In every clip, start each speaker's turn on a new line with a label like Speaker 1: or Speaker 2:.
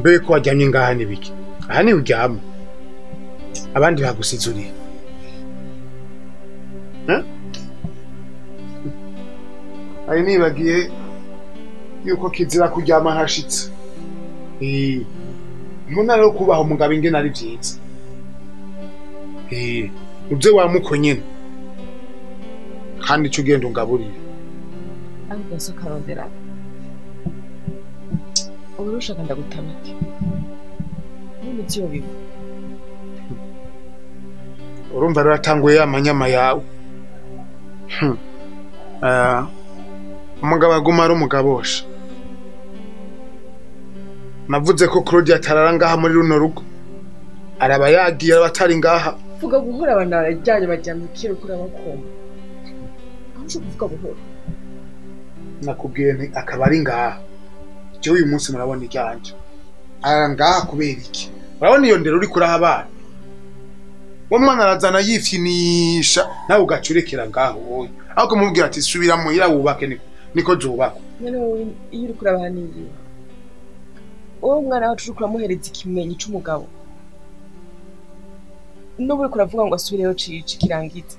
Speaker 1: Mbere ko wajyamye ngaha nibiki? Aha ni uryama. Abandi bagusizuriye. Ari nibagiye yuko kizira kuryama hashitse. Mbona rero kubaho umugabo ingene ari vyiza. Uze wamuko nyene. Kandi ico ugenda ungaburire.
Speaker 2: Ariko so karondera. Urushaka ndagutamike. N'imiti yo biba.
Speaker 1: Urumva rero atanguye amanyama yawe. Umugabo aguma ari umugabosha. Navuze ko Claude atarara ngaha muri runo rugo. Araba yagiye abatari ngaha.
Speaker 2: Vuga buhoro abantu barajyanye bajyamye kiro kuri abakoma. Aho ushaka kuvuga buhoro.
Speaker 1: Nakubwiye nti akaba ari ngaha. Je uyu munsi murabona iryanje. Arara ngaha kubera iki? Urabona iyo ndero uri kuraha abana. Uwo mwana arazana yifyinisha nawe ugacurekera ngaho wowe. Ahubwo mubwira ati subira muhira wubake niko zubakwa.
Speaker 2: None wowe iyo uri kurabaha niyi. Uwo mwana wacu uri kuramuhereza ikimenyi c'umugabo. N'ubu uri kuravuga ngo asubireyo cici kirangitse.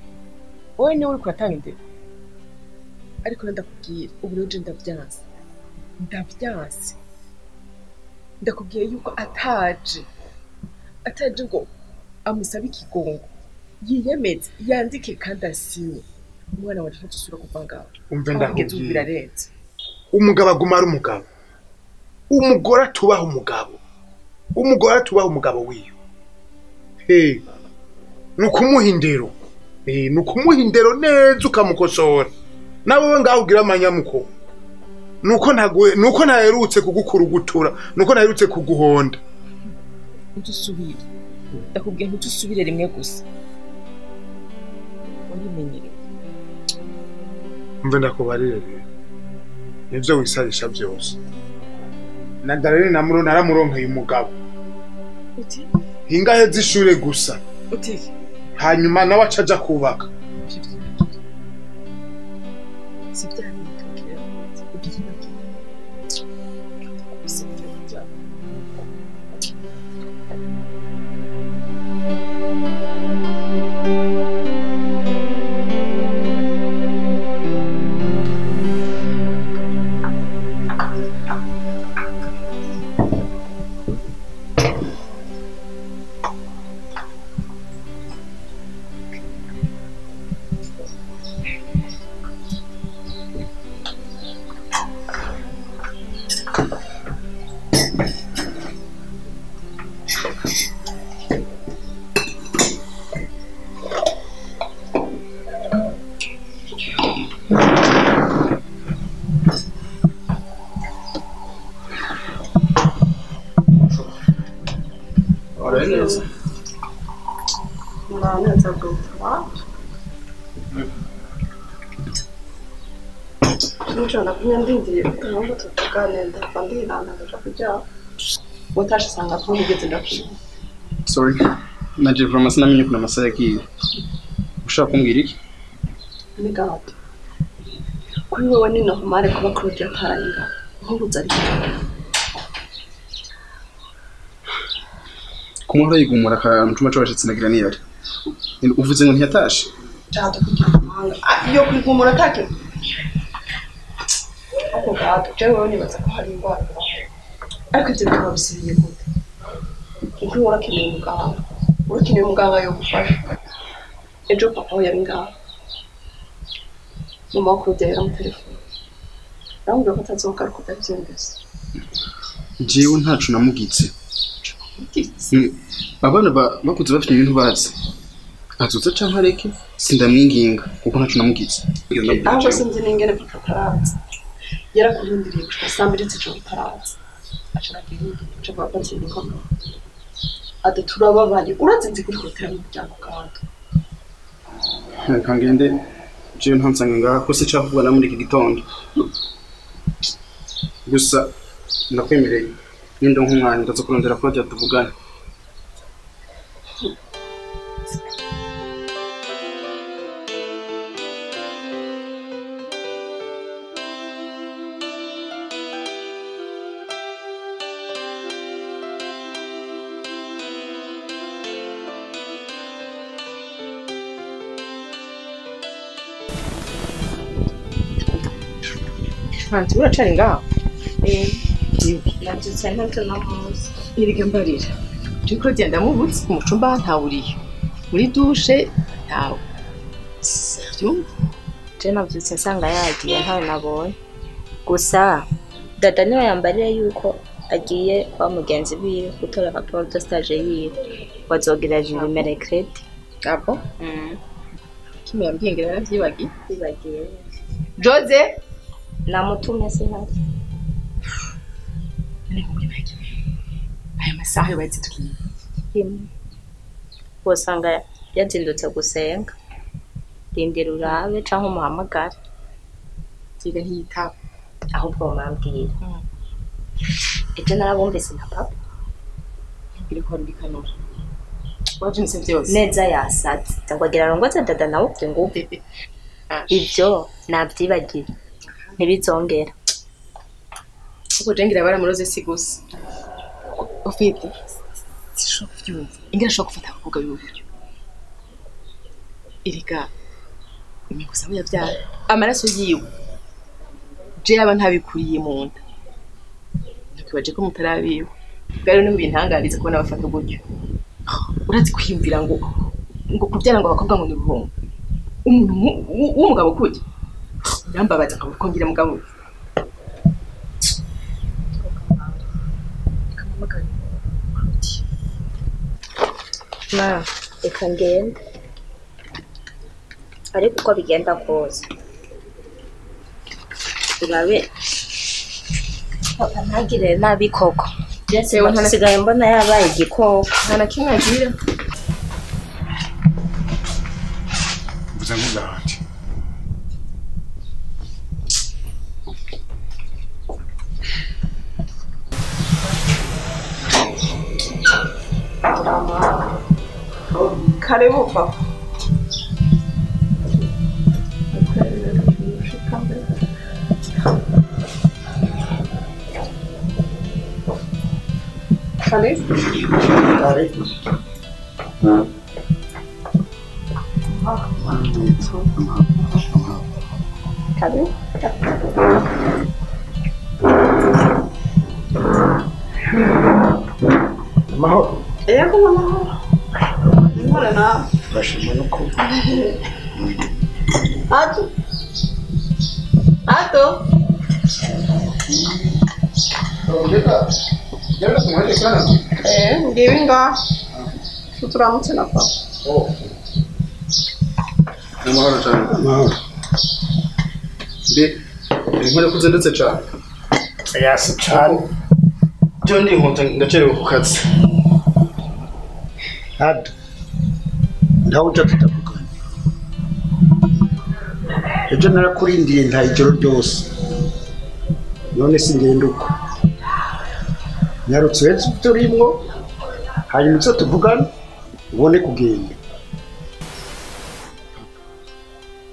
Speaker 2: Wowe niwe uri kuratanga indero. Ariko ndakubwira ubu rero je ndavyanse. Ndavyanse. Ndakubwiye yuko ataje. Ataje ngo amusabe ikigongo. Yiyemeze, yandike kandi asinye. Umwana wacu ntazosubira kuva ngaho.
Speaker 1: Umve ndakubwira. Umugabo aguma ari umugabo. Umugore atubaha umugabo. Umugore atubaha umugabo wiyo. Nukumuha indero. Nukumuha indero neza ukamukosora. Nawe ngaho ugira amanyamuko. Nuko ntaguye, nuko ntaherutse kugukurugutura, nuko ntaherutse kuguhonda.
Speaker 2: Ntusubire. Ndakubwiye ntusubire rimwe gusa. Warimenyereye.
Speaker 1: Mve ndakubarire rero. Nivyo wisarisha byose. Na Darlene naramuronkeye umugabo.
Speaker 2: Uti?
Speaker 1: Hingahe zishure gusa.
Speaker 2: Uti?
Speaker 1: Hanyuma nawe acaja kubaka.
Speaker 3: Sorry, naje vraiment sinamenye kuna amasaha yagiye. Ushaka kumbwira iki?
Speaker 4: Nigati. Kuri wowe ni normal kuba Claude yataraye ngaho. Nkubuza ari.
Speaker 3: Kumwe yigumura ka mucuma cyo nagira ni yari. Uvuze ngo ntiyatashe?
Speaker 4: Cyangwa kugira amahanga. Iyo kwigumura atake. Ako gato, jewe nibaza ko hari ingwara. Ariko ibyo bikaba bisubiye gute? Ukuri urakeneye umuganga. Urakeneye umuganga yo gufasha. Ejo papa we yari ngaho. Mama wa Claude yaramutelefone. Aramubwira ko atazogaruka utavyumvise.
Speaker 3: Jewe ntaco namugitse. Abana bakuze bafite ibintu bazi. Azoza canke areke sindamwinginga kuko ntaco namugitse.
Speaker 4: Ahubwo sinzi n'ingene papa ataraza. Yarakurindiriye gushika saa mbiri z'ijoro utaraza. Ati turababaye urazinze kuri hoteli mu muryango kandi.
Speaker 3: Reka ngende jewe ntansanga ngaha ko sinshaka na muri iki gitondo. Gusa ndakwemereye nindo nk'umwanya ndaza kurondera Claude tuvugane.
Speaker 2: Fanti uracari ngaho?
Speaker 5: Nabyutse ntacyo namuzi.
Speaker 2: Erega mbarira. Je Claudia ndamubutse mu cumba ntawuriyo. Muri douche ntawe. Byumva?
Speaker 5: Je nabyutse nsanga yagiye ntawe nabonye. Gusa dada niwe yambarira yuko agiye kwa mugenzi wiwe gutora rapport de stage yiwe. Bazogira juri mercredi.
Speaker 2: Abo? Kimwe yambwiye ngira yaravyibagiye.
Speaker 5: Yibagiye.
Speaker 2: Jose
Speaker 5: namutumye sinari.
Speaker 2: Aya masaha yubatse tukiye.
Speaker 5: Wasanga yazindutse gusenga. Rindira urabe canke umuhamagare.
Speaker 2: Tiga ntiyitaba.
Speaker 5: Ahubwo mwambwira. Ejo narabumvise na papa.
Speaker 2: Mbwira ko rubikanura. Wavyumvise vyose.
Speaker 5: Neza yasatse. Ngo agira arongoze dada nawe ubwe ngo ibyo navyibagiye. Ntibizongera.
Speaker 2: Kuko je ngira baramuroze si gusa. Ufite sishobora kuvyumva. Ingira ashobora gufata abakobwa biwe. Erega imigusa aho yavyara amaraso yiwe. Je yaba ntabikuriye mu nda. Ntukibaje ko mutarabiwe. Bwari no bintangariza kubona bafata gutyo. Urazi kwiyumvira ngo kubyara ngo abakobwa ngo ni uruhongo. Umuntu w'umugabo kujya. Yambabaza akabukongera mugabo.
Speaker 5: Ma, reka ngende. Ariko uko bigenda kose urabe papa ntagire nabi koko. Nsigaye mbona yabaye igikoko.
Speaker 2: Nta na kimwe agira.
Speaker 1: Mvuze nk'ugahati.
Speaker 4: Karibu papa. Karibu.
Speaker 1: Karibu.
Speaker 4: Karibu.
Speaker 1: Amahoro.
Speaker 4: Yego amahoro. Amahoro nawe.
Speaker 1: Urashima nuko.
Speaker 4: Ato. Ato. Ngibi ngaha. Turamutse na papa.
Speaker 3: Amahoro cyane.
Speaker 1: Amahoro.
Speaker 3: Mbe, inkora kuzindutse cyane.
Speaker 1: Yasi cyane.
Speaker 3: Byo ndi inkonta ndacerewe ku kazi.
Speaker 1: Ado. Ndawuja tutavugana. Ejo narakurindiye nta ijoro ryose. None singenda uko. Nyarutse wese turimwo hanyuma izo tuvugana ubone kugenda.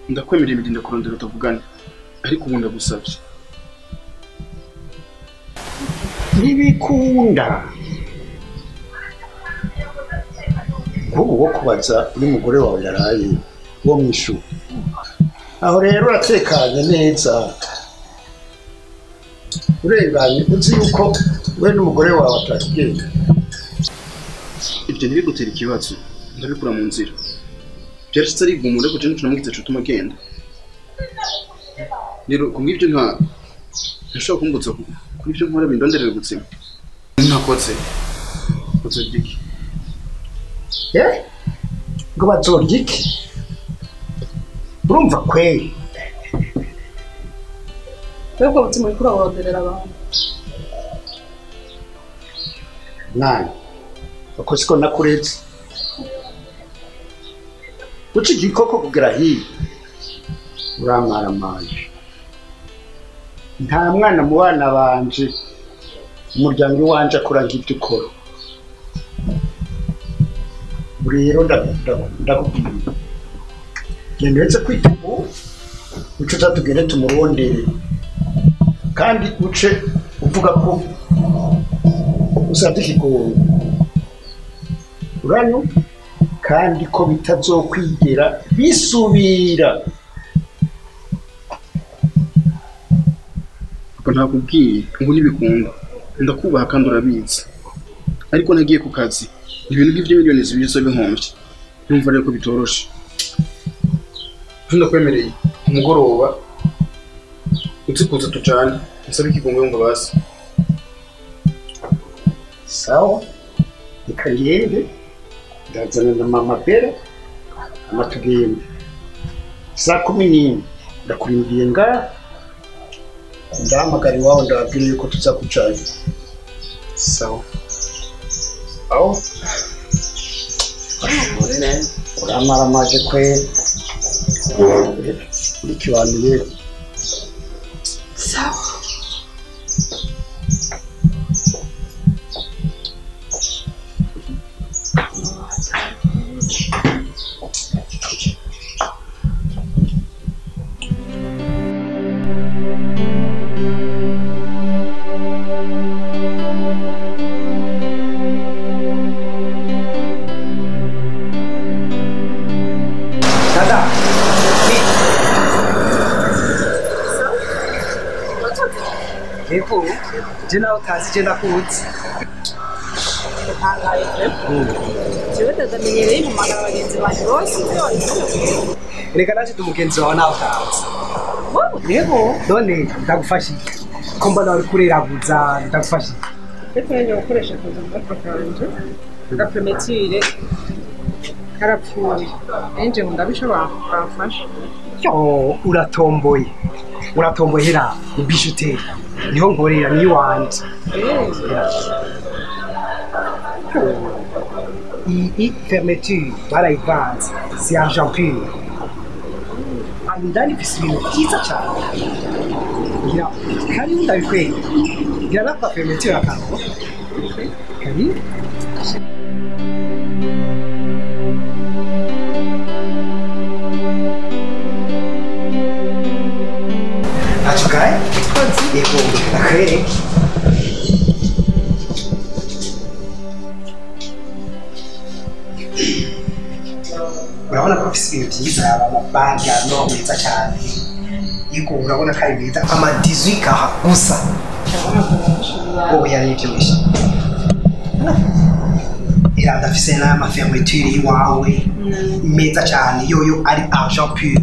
Speaker 3: Ndakwemerera ibigenda kurondera tuvugane ariko ubu ndagusabye.
Speaker 1: Ntibikunda. Nk'ubu wo kubaza n'umugore wawe yaraye wo mwishu. Aho rero uratekanye neza. Urenganye uzi yuko we n'umugore wawe atakigenda.
Speaker 3: Ibyo ntibigutera ikibazo ndabikura mu nzira. Byarashitse ari igumure ko je namugize cutuma agenda. Rero kubw'ibyo nta ntashobora kumbutsa kuri ibyo nkora bindonderera ubuzima. Ntakotse. Kotse diki.
Speaker 1: Ngo bazorya iki? Urumva kweri.
Speaker 4: Webwe ubuzima uriko uraburonderera abantu.
Speaker 1: Mwana, uko siko nakuretse. Uca igikoko kugera hiya. Uramwaramaje. Nta mwana mu bana banje umuryango iwanje akora nk'ibyo ukora. Rero ndakubwira. Genda uretse kwitegura uce uzatugende tumurondere. Kandi uce uvuga ko usabye ikigongo. Uranyu kandi ko bitazokwigera bisubira.
Speaker 3: Ko ntakubwiye ngo ntibikunda. Ndakubaha kandi urabizi. Ariko nagiye ku kazi. Ibintu nk'ivyo miliyoni 2 zo bihomvye. Ndumva rero ko bitoroshe. Ndakwemereye umugoroba uzi kuza tujane nsabe ikigongwe yumva basi.
Speaker 6: Sawa, reka ngende ndazana na mama Bera amatugende saa 11 ndakurindiye ngaha ndahamagara iwabo ndababwira yuko tuza kujana.
Speaker 3: Sawa.
Speaker 6: Aho uramaramaje kweri urikibanuye.
Speaker 4: Sawa.
Speaker 7: Dada. Yego, je nawe utazi je ndakuzi.
Speaker 8: Jewe ndamenyereye impamagara bagenzi banjye bose ibyo wabibona.
Speaker 7: Reka naje tumugenzi wawe nawe utazi. Yego, none ndagufasha iki? Ko mbona uri kureraguza ndagufasha iki?
Speaker 2: Ariko nanjye gukoresha akazi gato kanje agapemetire karapfuye enje ngo ndabishobora bamfasha.
Speaker 7: Yo, uratomboye. Uratomboye hera bijouterie. Niho nkorera ni wanje. Iyi fermeture barayivanze, c'est argent pur. Indani ifise ibintu vyiza cane. Ngira kari ndabikwereka. Ngira napa fermeture akantu. Kari Achukai? Yego, ndakwereke. Urabona ko ufise ibintu vyiza, amabanki ano meza cane. Yego, urabona ko ari meza, ama 18 kaha gusa. Oya, nivyo. Era ndafise n'ama fermeture iwawe meza cane, yoyo ari argent pur.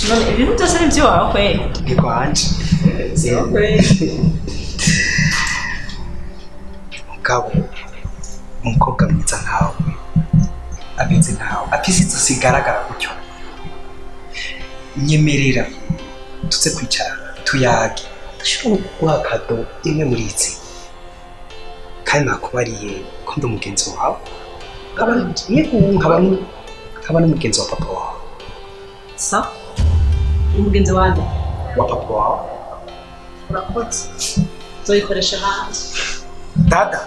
Speaker 8: None ibintu byose ni iby'iwawe kweri?
Speaker 7: Ni kwanje. Mugabo, umukobwa mwiza nkawe, ameze nkawe, afise izosi igaragara gutyo, nyemerera tuze kwicara tuyage, ndashobora kuguha kado imwe muri izi, kandi nakubariye ko ndi umugenzi wawe, nkaba n'umugenzi wa papa wawe.
Speaker 8: Sa? Umugenzi wande?
Speaker 7: Wa papa wawe.
Speaker 8: Urakoze. Nzoyikoresha hanze.
Speaker 7: Dada.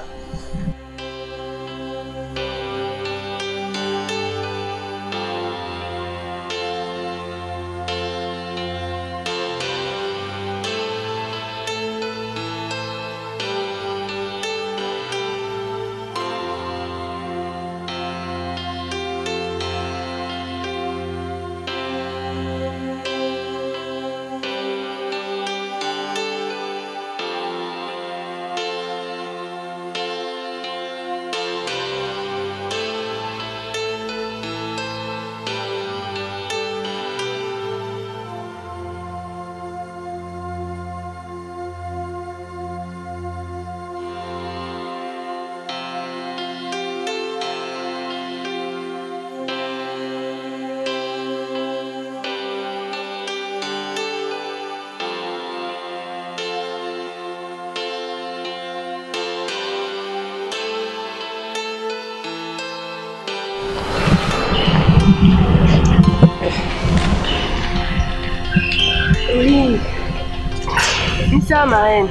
Speaker 4: Ni sawa marene.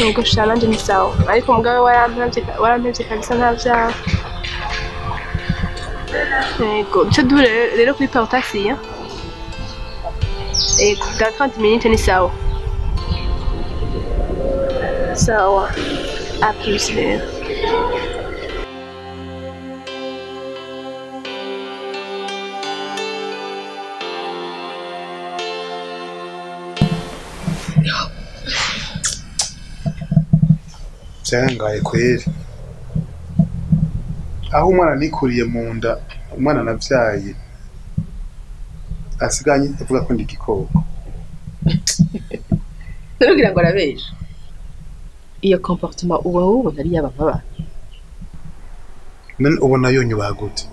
Speaker 4: Nubwo sha nanje ni sawa, ariko mugabe warampevye kabisa nta vyaha. Yego, ico duhure rero kuri Portaxi, ya? Yego, dans 30 minutes ni sawa. Sawa. À plus rero.
Speaker 1: Byarangaye kweri. Aho umwana nikuriye mu nda, umwana navyaye asiganye avuga ko ndi igikoko.
Speaker 2: Ntugira ngo arabesha. Iyo comportement uba ubona ari y'ababa.
Speaker 1: None ubona yonyubaha gute?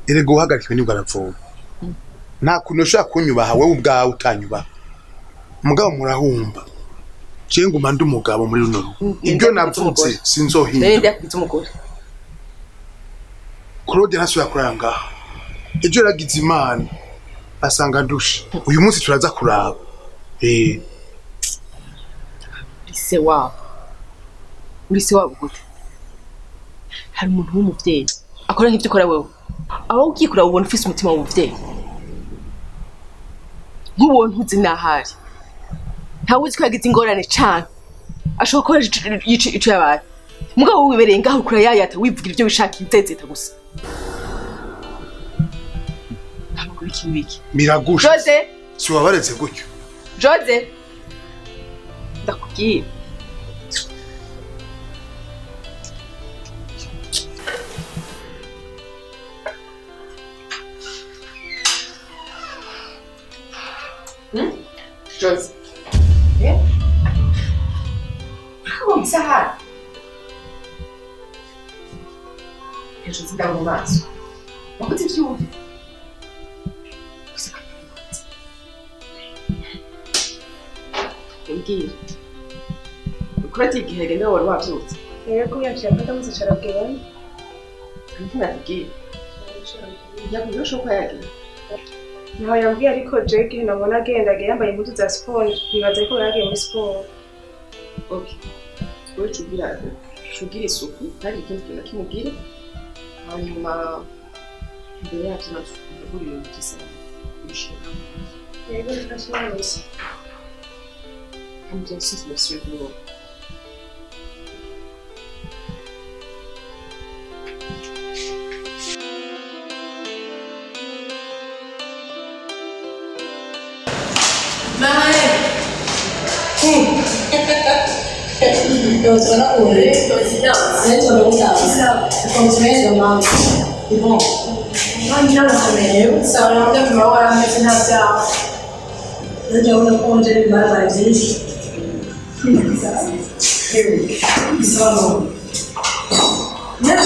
Speaker 1: Erega uhagarikiwe nibwo aravoma. Nta kuntu ushobora kunyubaha wewe ubwawe utanyubaha. Mugabo murahumba. Je nguma ndi umugabo muri runo rugo. Ibyo navuze sinzohinda.
Speaker 2: None ndakugize umugore.
Speaker 1: Claude ntasubira kurara ngaha. Ejo yaragize Imana asanga ndushe. Uyu munsi turaza kuraba.
Speaker 2: Uri wabo. Uri se wabo gute? Hari umuntu w'umuvyeyi akora nk'ivyo ukora wewe. Aho ugiye kuraba ubona ufise umutima w'umuvyeyi. Nk'uwo ntuzi nahari. Ntawe uzi ko yagize ingorane cane. Ashobora gukora ico yabaye. Mugabo wibereye ngaho ukura yayata wivugira ivyo wishakiye utezeta gusa. Ntabwo biki biki.
Speaker 1: Miragusha.
Speaker 2: Jose,
Speaker 1: si wabaretse gutyo.
Speaker 2: Jose. Ndakubwiye. Jose. Ntabwo isahani. Hejuru zindabo mu maso. Wakoze ivyuya. Gusa mbwira. Ukora igihe genda wari wavyutse.
Speaker 9: Yego yaciye afata muzicara bwera.
Speaker 2: Ntabwo yakubwiye ko yagiye.
Speaker 9: Naho yambwiye ariko Jake nabona agenda yambaye impuzu za siporo nibaza ko yagiye muri siporo.
Speaker 2: Okay. Wowe cugira isuku ntagire ikindi kintu kimubwira hanyuma imbere yabyo nagura ibintu byose bishira.
Speaker 9: Yego ntashimanise.
Speaker 2: Kandi byose bisubiye ku murongo.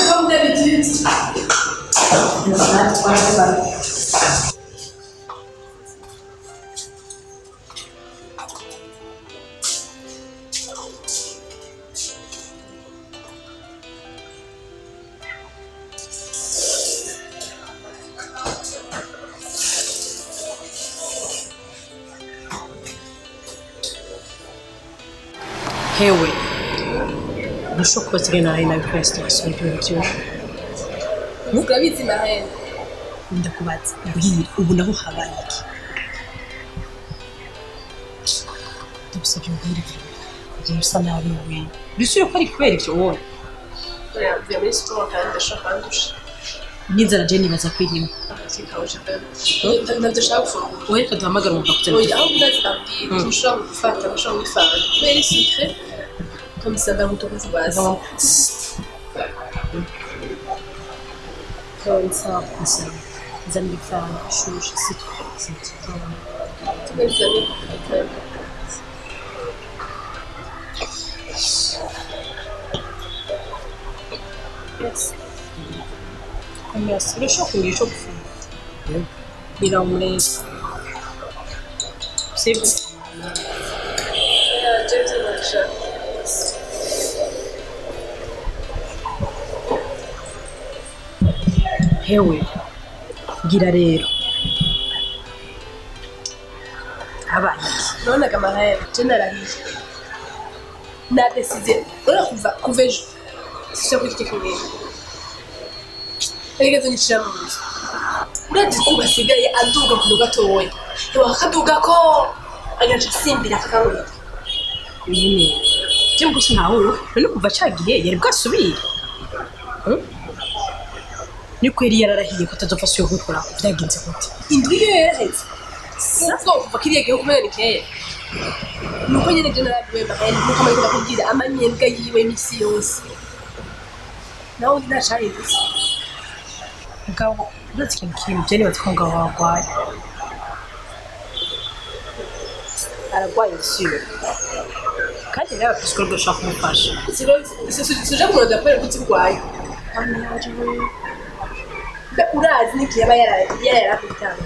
Speaker 9: Comme d'habitude.
Speaker 10: Hewe ntushobora kuba tugenda hari nabi kuri resitora ibintu byose
Speaker 4: urabizi mahene
Speaker 10: ndakubaza mbwira ubu naho habaye iki ndagusabye umbwire ibyo bisa nabi we bisubire ko ari kubera ibyo wowe
Speaker 4: mvuye muri siporo kandi ndashaka kwandusha
Speaker 10: n'inzara je nibaza ko irimo
Speaker 4: ntabyo ushaka gufungura
Speaker 10: wowe reka duhamagare umuntu akuzanira
Speaker 4: oya aho ndazibabwira ushobora gufata ushobora gufata kubera isukre comme ça va mutukufu basi
Speaker 10: Nsa nzanira ifaranga ishushe si Merci. Urashobora kugira icyo gufungura biramureza sibyo hewe gira rero habaye iki
Speaker 4: nabonaga amahera je narahiye nadesize urabona kuva kuva ejo sishobora kurya icyo kintu yarigeze nyicira mu nzu urazi ko basigaye aduga ku gatoya akaduga ko agaca asimbira akakamurya
Speaker 10: nyine je mbese ntahuro none kuva ca gihe yari bwasubire niko yari yararahiye ko atazopfa asubiye kubikora byagenze gute
Speaker 4: indwi iyo yaraheze ubwo kuva kiriya gihe kumenya ni kera Nuko nyene je narabiwe mahene nuko amariko ndakubwira amanyembwa yiwe imisi yose. Nawe ntacahindutse.
Speaker 10: Mugabo uretse ikintu kimwe je nibaza ko mugabo wawe arwaye. Aragwaye sûr. Kandi nawe psychologue ashobora kumufasha.
Speaker 4: Sije kumurondera kubera ko uzirwaye. Urazi n'igihe aba yarakubitanga.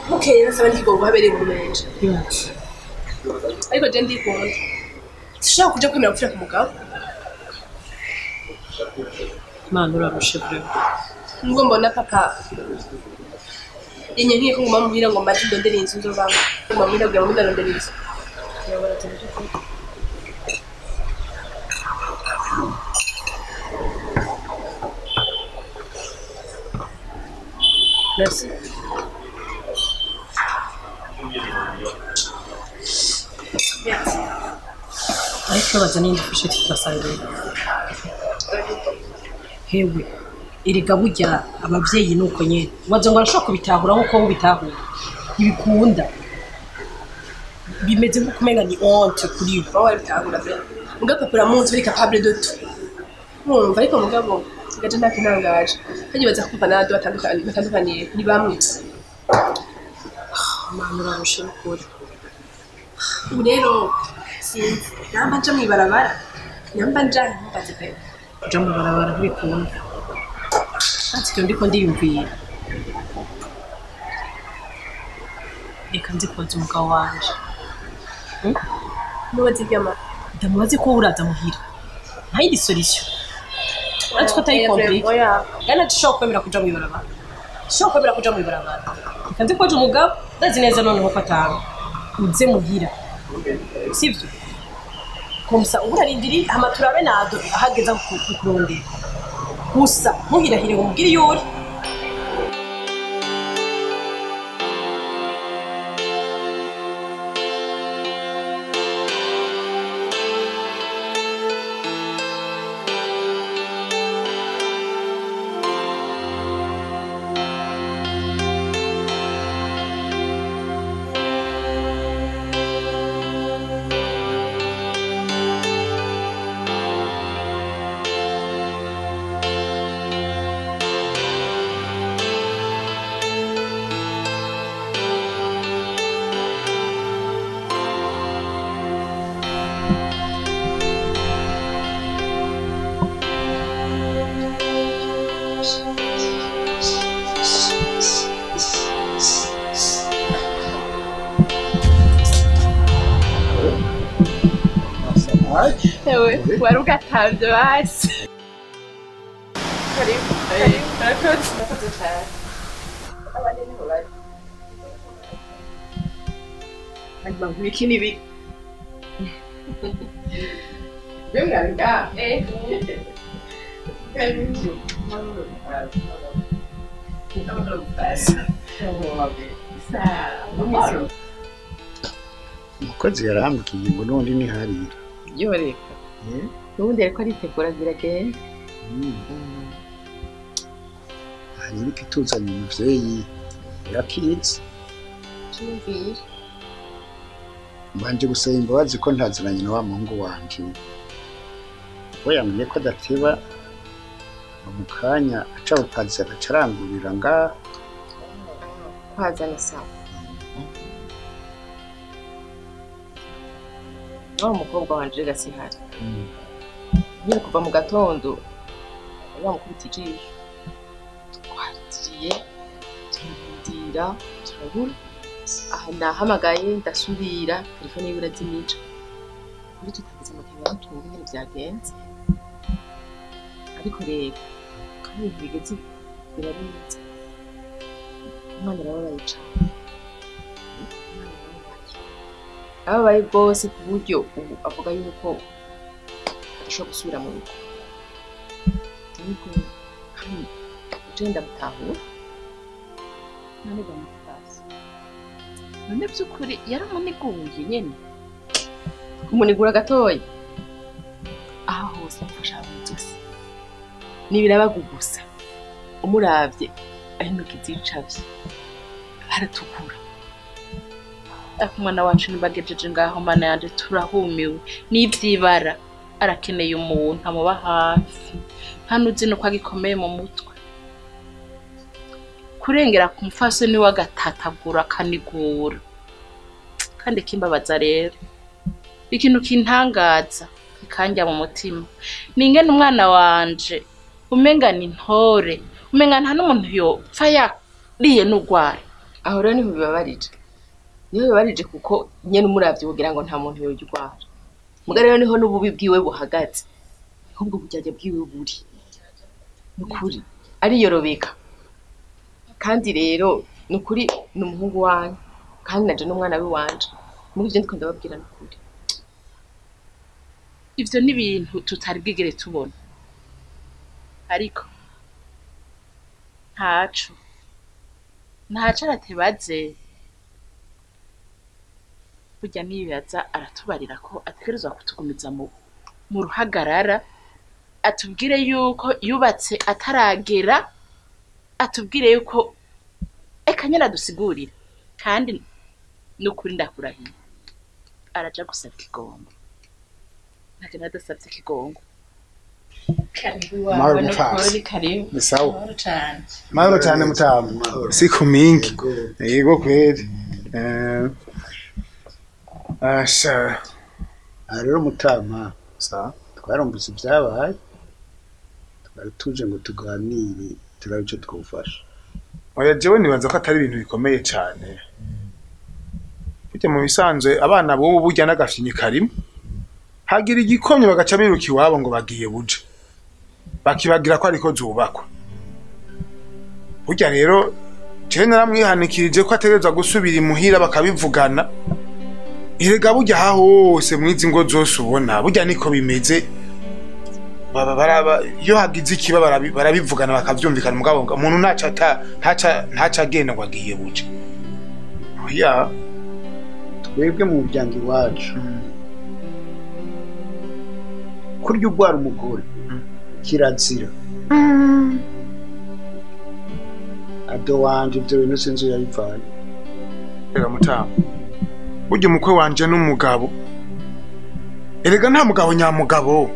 Speaker 4: Bukeye nasaba n'ikigongo habereye mu menshi. Ariko je ndikunda. Sinshobora kuja kwemera gupfira ku mugabo.
Speaker 10: Mana urarushe vraiment.
Speaker 4: Nubwo mbona papa yanyankiye ko nguma muhira ngo mbaze ndondere inzu nzobamwo. Nguma muhira kugira ngo ndarondere inzu.
Speaker 10: Merci.
Speaker 4: Merci.
Speaker 10: Ariko bazana iyindi fusheti tugasangira. Hewe, erega burya abavyeyi nuko nyene. Waza ngo arashobora kubitahura nkuko wowe ubitahura. Ntibikunda. Bimeze nko kumenga ni honte kuri bo.
Speaker 4: Wowe warabitahura pe. Mugabo papa uramuzi uri capable de tout. Urumva ariko mugabo gaje nta kintangaje. Nkibaza ko papa na Ado batandukaniye ni bamwe.
Speaker 10: Mana urarushe n'ukuri.
Speaker 4: Ubu rero sinzi namba nja mw'ibarabara namba nja ntumbaze pe.
Speaker 10: Kuja mw'ibarabara ntibikunda. Ati ivyo ndiko ndiyumvira. Reka nze kubaza umugabo wanje.
Speaker 4: Mubaze ivyama.
Speaker 10: Ndamubaze ko uraza muhira. Nta yindi solution. Uretse ko atari compliqué. Kandi dushobora kwemera kuja mw'ibarabara. Dushobora kwemera kuja mw'ibarabara. Reka nze kubaza umugabo ndazi neza noneho ko atanga. Uze muhira. Sivyo? Komsa urarindiri hama turabe nado ahageza kukurondera. Gusa muhirahire ngo mubwire iyo uri.
Speaker 2: Ewe, wari ugatavye basi. Karibu. Murakoze. Murakoze cyane. Abandi niho bari.
Speaker 4: Hanyuma ibiki n'ibiki. Mbe mwari ngaha? Karibu.
Speaker 6: Umukozi yarambwiye ngo n'undi ntiharira.
Speaker 2: Yoreka. N'ubundi ariko aritegura agira agende.
Speaker 6: Hanyuma ikituzanye umuvyeyi yakize.
Speaker 2: Cyumvira.
Speaker 6: Mbanje gusaba imbabazi ko ntaziranye na wa muhungu wanje. We yamenye ko adateba mu kanya aca ku kazi agaca arangurira ngaha.
Speaker 2: Kwazana sawa. Wa mukobwa wanje gasihari. Nyine kuva mu gatondo bamukubita ijisho. Twatiriye turarindira turabura. Aha nahamagaye ndasubira telefone yiwe irazimija. Muri tutagize amakenga tutumva ingene vyagenze. Ariko rero kandi ibintu bigeze birarenze. Umwana arababaye cane. Umwana arababaye. Arababaye rwose ku buryo ubu avuga yuko adashobora gusubira mu rugo. Ariko kandi je ndamutahura.
Speaker 8: None bamufase. None by'ukuri yaramuniguye nyene.
Speaker 2: Kumunigura gatoya. Aha hose amufasha byose. Nibirabaga gusa. Umuravye ahinduka izicavye. Aratukura.
Speaker 11: Ariko umwana wacu ntibagejeje ngaho mana yanje turahumiwe n'ivyibara arakeneye umuntu amuba hafi nta nuzi nuko agikomeye mu mutwe kurengera ku mfaso niwe agatatagura akanigura kandi kimbabaza rero ikintu kintangaza kikanja mu mutima ni ingene umwana wanje umenga ni ntore umenga nta n'umuntu yopfa yariye n'ugwara
Speaker 2: aho rero niho bibabarije niho bibabarije kuko nyene umuravye kugira ngo nta muntu yorya urwara muga rero niho n'ububi bwiwe buhagaze ahubwo buryarya bwiwe buri nukuri ariyorobeka kandi rero nukuri ni umuhungu wanyu kandi naje n'umwana wiwanje muri ivyo ndiko ndababwira nukuri
Speaker 11: ivyo ni ibintu tutari bwigere tubona ariko ntaco aratebaze burya nibibaza aratubarira ko ategerezwa kutugumiza mu ruhagarara atubwire yuko yubatse ataragera atubwire yuko eka nyene adusigurire kandi nukuri ndakurahiye araja gusaba ikigongo ntagenda adasabye ikigongo.
Speaker 1: Mahoro mufasi. Ni sawa. Mahoro cyane mutamu. Siku mingi. Yego kweli. Asha.
Speaker 6: Rero mutama. Sawa. Twarumvise ibyabaye. Twari tuje ngo tuganire turabe ico twofasha.
Speaker 1: Oya jewe nibanza ko atari ibintu bikomeye cyane. Burya mu bisanzwe abana bobo burya n'agafyinyi karimo. Hagira igikomye bagaca biruka iwabo ngo bagiye buje. Bakibagira ko ariko zubakwa. Burya rero jewe naramwihanikirije ko ategerezwa gusubira imuhira bakabivugana. Erega burya hose mwizi ngo zose ubona burya niko bimeze. Baba baraba iyo hagize ikiba barabivugana bakavyumvikana mugabo umuntu ntaca agenda ngo agiye buje. Oya
Speaker 6: twebwe mu muryango iwacu kurya ugwara umugore kirazira. Ado wanje ibyo bintu sinzi yabivanye.
Speaker 1: Erega mutama burya umukwe wanje n'umugabo erega nta mugabo nyamugabo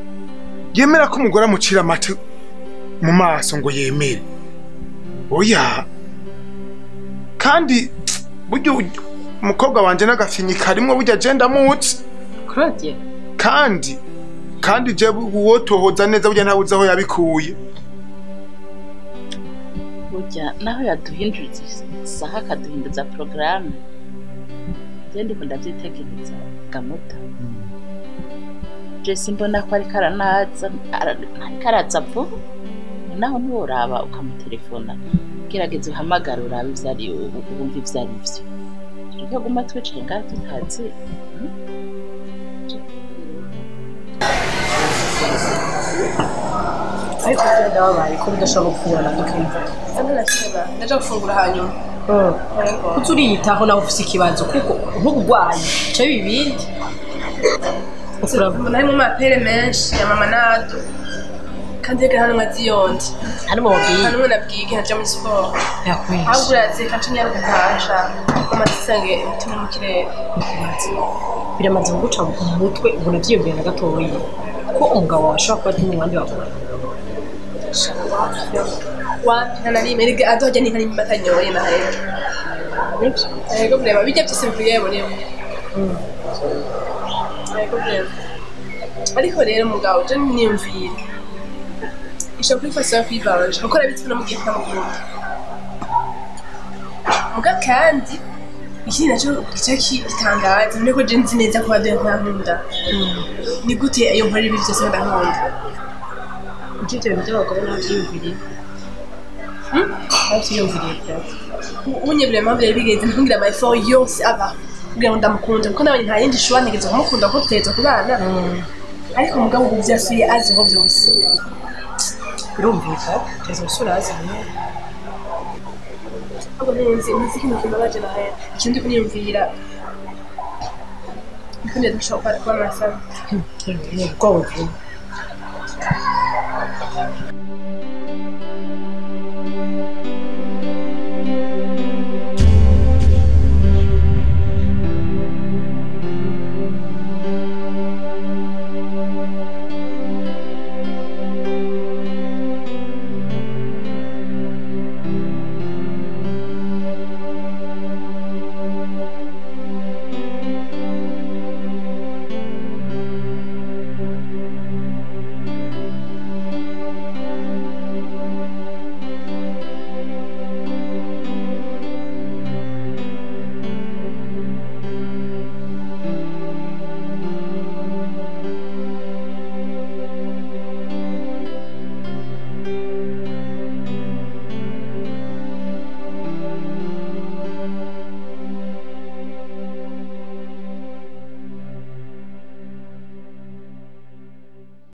Speaker 1: yemera ko umugore amucira amate mu maso ngo yemere. Oya kandi burya umukobwa wanje n'agafinyi karimwo burya je ndamutse
Speaker 11: Claudia
Speaker 1: kandi je uwotohoza neza burya ntabuze aho yabikuye.
Speaker 11: Burya naho yaduhinduriza isaha akaduhinduza porogaramu je ndiko ndavyitegereza gamuta je simbona ko ariko aranaza ariko araza vuba naho ntiworaba ukamutelefona gerageza uhamagare urabe ivyo ari wumva ivyo ari vyo tureke guma twicaye ngaha tutazi.
Speaker 10: Ariko ndababaye ko bidashobora gufungura na dukumva.
Speaker 4: Ndaja gufungura hanyuma.
Speaker 10: Kuko uriyitaho nawe ufise ikibazo kuko nk'ubugwayi cyo bibindi.
Speaker 4: Urabona harimo amapere menshi ya mama nado. Kandi reka hano nkaziyondi.
Speaker 10: Harimo wabwiye.
Speaker 4: Hano nabwiye nkaja muri siporo.
Speaker 10: Yakwishe.
Speaker 4: Ahubwo urazeka nca nyaruka ntasha. Mama sisange umutima mu kirere.
Speaker 10: Biramaze kuguca mu mutwe ubona vyiyumvira na gatoyi ko umugabo wawe ashobora kuba ari mu bandi bagore.
Speaker 4: Wapi nta na rimwe erega adohajya n'inka n'imwe atanyoye na rero. Yego vrema bijya byose bivuye yabonemo. Yego vrema. Ariko rero mugabo je niyumvira. Ishobora kwifasha kwivanje kuko arabitse no mugihe ntamukunda. Muga kandi ikindi naco gice kitangaza niko je nzi neza ko baduye ntankunda. Ni gute iyo nkora ibi byose ndankunda?
Speaker 10: Ivyo bintu by'abagabo navyiyumviriye. Navyiyumviriye byose.
Speaker 4: Unye vraiment byari bigeze ntungira ama effort yose aba kugira ngo ndamukunda kuko nabonye nta yindi shuwa ntegeza kumukunda kuko tuteza kubana. Ariko mugabo ubu byasuye aziho byose.
Speaker 10: Birumvika teza gusura aziho.
Speaker 4: Ahubwo nzi ikintu kimbabaje na hera ikindi kuniyumvira niko ndashobora kuba nasaba.
Speaker 10: Ni ubwoba.